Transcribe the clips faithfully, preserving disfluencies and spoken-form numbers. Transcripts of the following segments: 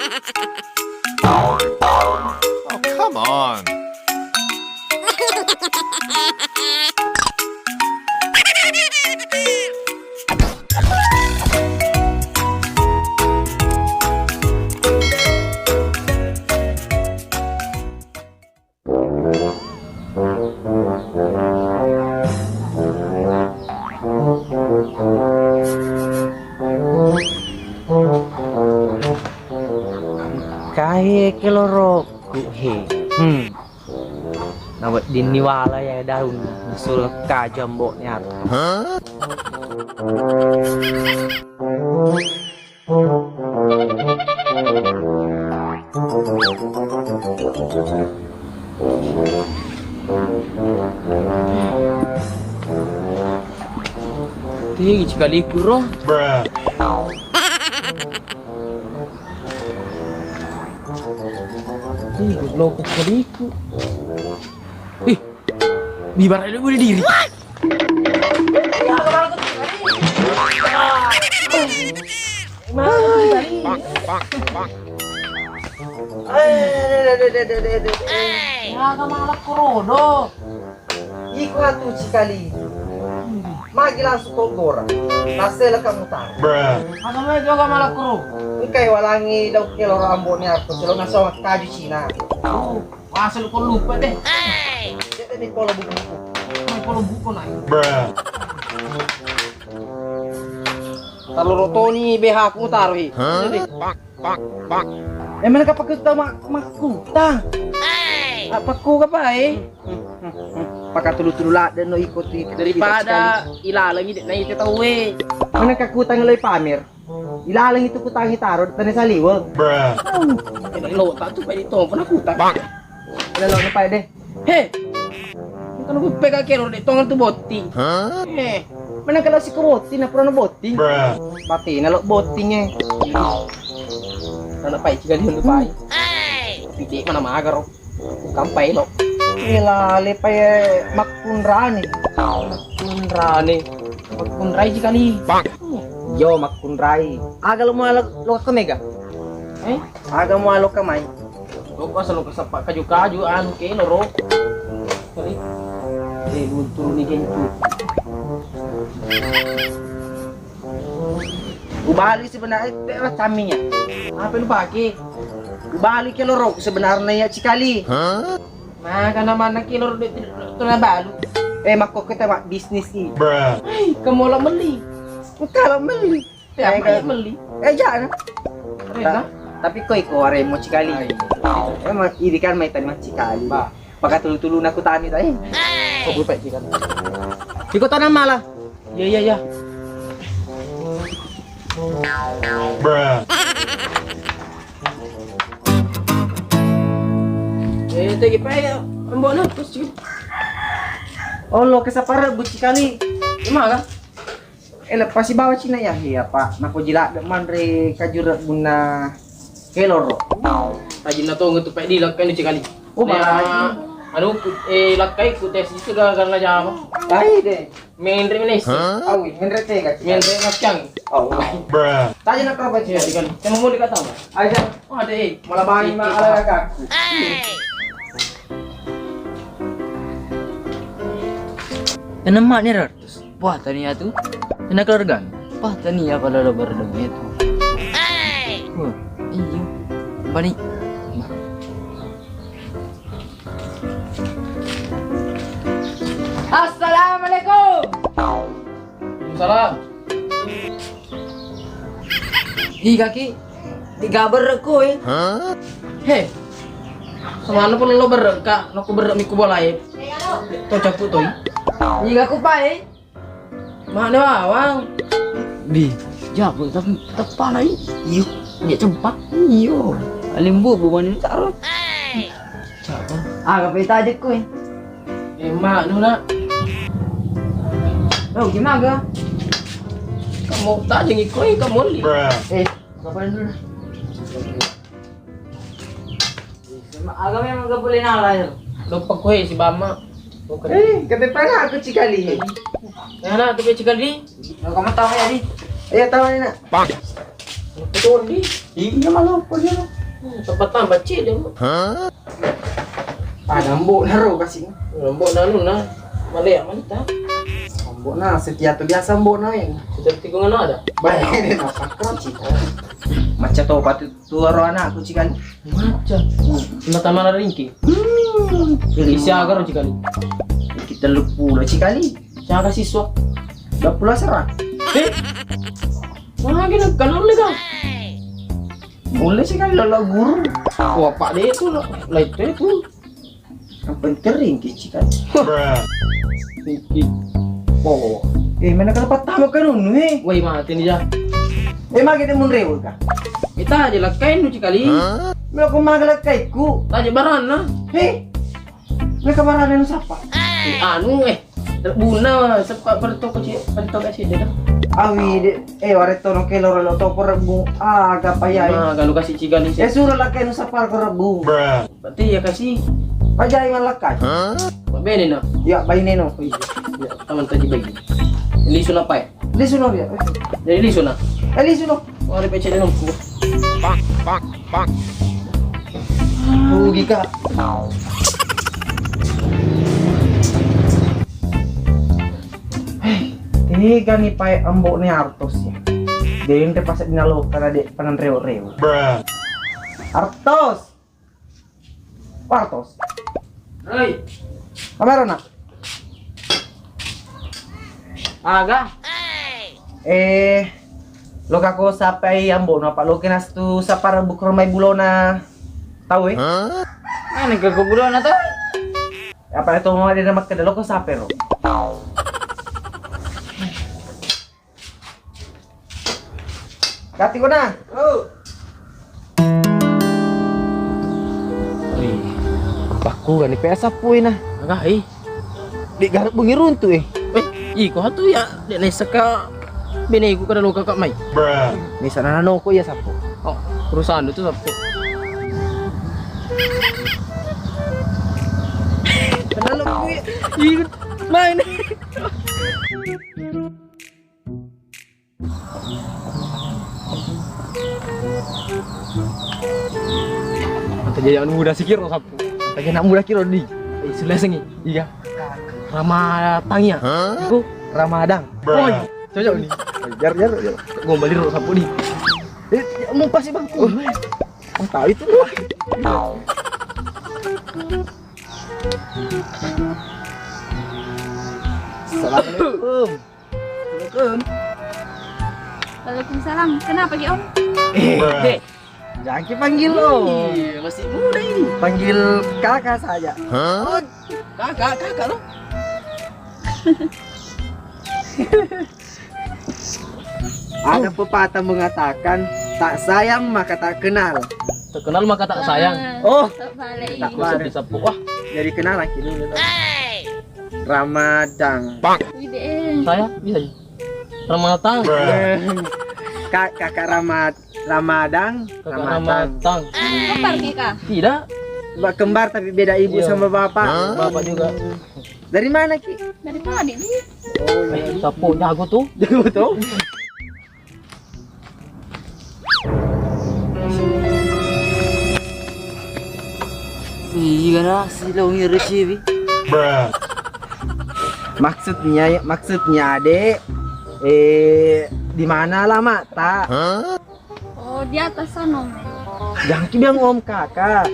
Oh, come on. Kae kelorokku he. Hmm. Naweddinni wala ya daun, nasulekka jambo ni atu. Tegi cikaliku ro. Ih, goblok cikaliku. Ih, bibar ada bunuh diri. Aga malah kurodo. Iko atu cikali. Magi langsung kok gora. Tasela kamu tahu. Aga malah juga malah kuro. Engkai walangi daun keloro ambo ni aku selo nasawa kaju Cina. Asal ko lupa deh. Jadi di polo buku-buku. Polo buku naik. Talo rotoni B H ku taruhi. Jadi. Eh, mana kapakku ta mak makku ta? Apa ku kapa eh? Pakatulu-tulu ladde no iko tu daripada ilalengi dek na ite tauwe. Mana kakutang loi pamer? Ilalengi tu kutangi taro tane saliweng. Kena lo tak tu pai di tong pernah kuta. Ada lo ngepai deh. He. Kan ku pega kero dek tong tu botting. He. Mana kalau si botting na pura botting. Mati na lo botting eh. Mana pai tiga dia pai. Piti mana magaro. Kampai lo. Ela lepa ye makkunrani. Makkunrani. Makkunrai ji kali. Yo makkunrai. Aga lo mualo lo ke mega? Eh? Aga mualo ke mai? Lo kasa lo kesapa kaju-kaju anu ke lo ro. Kali. Eh, luntur ni gentu. Ubalu sebenarnya pe macamnya. Apa lu pakai? Ubalu ke loro sebenarnya ya cikali. Maka namana ke loro tu na balu. Eh, makko kita mak bisnis i. Hei, kamu lo meli. Kalau meli. Eh, apa ya meli? Eh, jangan. Rena. Tapi koi ko aremo cikali. Emang iri kan mai tadi macikali. Ba. Maka tulu-tulu naku tani tadi. Kok lupa sih kan? Iko tanam malah. Iya, iya, iya. Eh, tegi pa ya, ambo na terus juga. Oh, lo kesapara buci kali. Emang kan? Eh, lepas si bawa Cina ya, iya, Pak. Nako jila de manre kajur bunna keloro. Tajinna to ngetu pe di lakkai nu cikali. Oh, ya, anu, eh, lakkai ku tes itu gara-gara jama. Baik deh. Menre menes. Awi, menre tega. Menre maskang. Oh. Tanya nak apa sih? Kan kamu mau dikata apa? Aja. Oh, ada eh. Malah bani ma ala kakakku. Enam mak ni ratus. Wah, tania tu. Enak keluarga. Wah, tania kalau lo berdua itu. Wah, iya. Bani. Assalamualaikum. Salam. Hi kaki, tiga berrekku eh. He, semana pun lo berrek kak, lo ku berrek miku bola eh. To capu toi. Hi kaku pai. Mana bawang? Bi, jago tapi tepa lai. Iyo, dia cempak. Iyo, alimbu bukan itu taruh. Siapa? Ah, kape tajek kowe. Eh, mak, nu, nak. Oh, gimana? Kamu tajeng ikoi, kamu li. Eh, kapan dulu? Aga memang gak boleh nalar. Lupa kowe si bama. Eh, kape pana aku cikali. Ya, nak, tapi cikali. Kamu tahu ya, di? Iya, tahu ni, nak. Betul di. Iya, malah apa dia? Hmm, tempat tambah cedde. Ada embok naro kasih. Embok nanu na. Malea manta. Embok na setia tu biasa embok na yang. Sudah tikungan ada. Baik, ini masak kau cita. Macam tu patut tu aro anakku cikan. Macam. Mata mana ringki? Hmm. Isi agar cikali. Kita lupu lah cikali. Siapa siswa? Dua puluh serat. Eh. Wah, gini kan oleh kau. Mulai sih kan lolo guru. Wah, Pak deh itu lah. Lah itu itu. Yang penting ringki cikan. Ringki. Oh. Eh, mana kalau patah makan unu eh. Woi, mati nih ya. Eh, mage de munrewe ka. Kita aja lah kain nu cikali. Melo ko mage lah kaiku. Taja barana. Hei. Meka barana nu sapa? Eh, anu eh. Buna sepa pertoko ci pertoko sih deh. Awi de eh ware tono ke loro lo toko rebu. Ah, gapa ya. Nah, kalau kasih cikan sih. Eh, suruh lah kain nu sapa ko rebu. Berarti ya kasih. Pajai malakkai. Pak bene no. Ya, baine no. Oh iya. Ya, taman tadi bayi. Ini sunapa ya? Lisu no dia. Jadi lisu na. Eh, lisu no. Oh, ada pecah dalam ku. Pak, pak, pak. Rugi kak. Hei, tega ni pae embok ni Artos ya. Dente pas dinalo karena dek panan reo-reo. Artos. Wartos. Hei. Kamera nak. Aga. Eh, lo kako sapai ambo no apa lo kenas tu sapar bukur mai bulona. Tahu eh? Mana ke bulona tahu? Apa itu mau ada nama kedelo ko sape ro? Gati kona. Oh. Ih, pakku gani pesa pui na. Aga, eh. Di garuk bungi runtu eh. Eh, iko hatu ya, dek naisaka beneku kada loka kak mai. Ni sana nano ko ya sapu. Oh, perusahaan itu sapu. Kenal lo kui. Ih, main. Anta jadi anu muda sikiro sapu. Anta jadi anak muda kiro di. Eh, sudah sengi. Iya. Rama Tang ya. Aku Ramadang. Oh, iya. Cocok nih. Jar jar jar. Gua balik dulu sapu di. Eh, ya, mau pasti bangku. Oh, tahu itu. Assalamualaikum. Assalamualaikum. Waalaikumsalam. Kenapa ki om? Eh, eh, jangan ki panggil om. Iya, masih muda ini. Panggil kakak saja. Oh, kakak, kakak lo. Ada pepatah mengatakan, tak sayang maka tak kenal. Terkenal maka tak sayang. Oh, tak balik. Tak balik. Wah, jadi kenal lagi dulu. Ramadang. Saya bisa. Ramadang. Kak, kakak Ramad Ramadang. Kakak Ramadang. Kembar ki kak? Tidak. Mbak kembar tapi beda ibu sama bapak. Bapak juga. Dari mana ki? Dari tadi nih. Eh, sapu jago tuh. Jago tuh. Iya na, silong iro ciwi. Maksudnya, maksudnya dek, eh, di mana alamat tak? Oh, di atas sana, Om. Jangan ki bilang om kakak.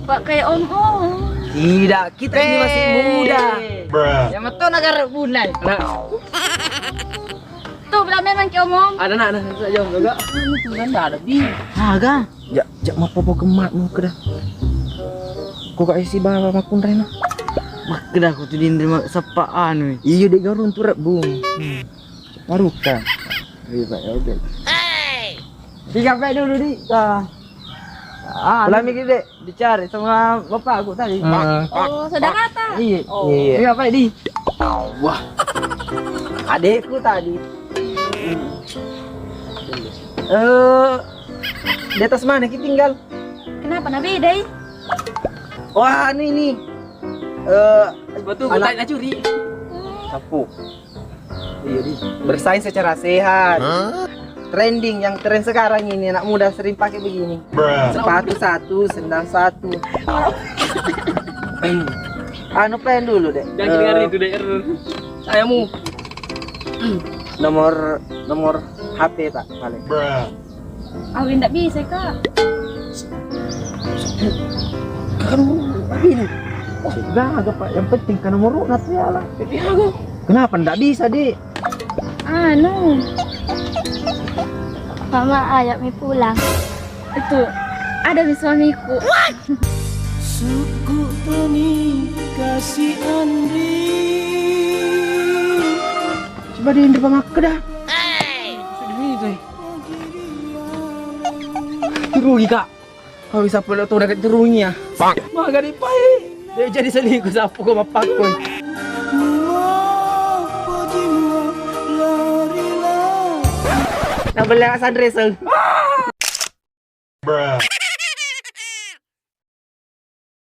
Pak kayak om om. Tidak, kita ini masih muda. Ya metu negara bunai. Nah. Tuh, bilang memang kayak om om. Ada nak, ada nak, jauh juga. Tuh kan ada bi. Aga. Ya, jak mau popo kemak mau keda. Kok gak isi bawa makun rena? Makkeda aku tuh di nerima sepaan. Iyo dek garun tuh rebung. Paruka. Iya, Pak, ya udah. Di kafe dulu di. Ah. Ah, lami gede dicari sama bapak aku tadi. Oh, saudara ta? Iya. Oh. Iya. Di kafe di. Wah. Adekku tadi. Eh, di atas mana kita tinggal? Kenapa na beda i? Wah, ini nih. Eh, betul, anak curi. Sapu. Iya di. Bersaing secara sehat. Trending, yang tren sekarang ini, anak muda sering pakai begini. Sepatu satu, sendal satu. Anu, pen dulu, Dek. Jangan dengar itu, Dek. Sayangmu. Nomor, nomor H P tak paling. Awi ndak bisa, Kak. Kan ini. Wah, gaga, Pak. Yang penting kan nomor urut nanti ya lah. Kenapa ndak bisa, Dek? Anu. Mama, ajak mi pulang. Itu ada mi suamiku. Suku toni kasih Andri. Coba dia yang depan aku dah. Sudah itu. Rugi, Kak. Kau bisa peluk tuh udah keturunnya. Maga dipai. Dia jadi selingkuh sapu kau mappakoi. Nah, beli anak sandresel.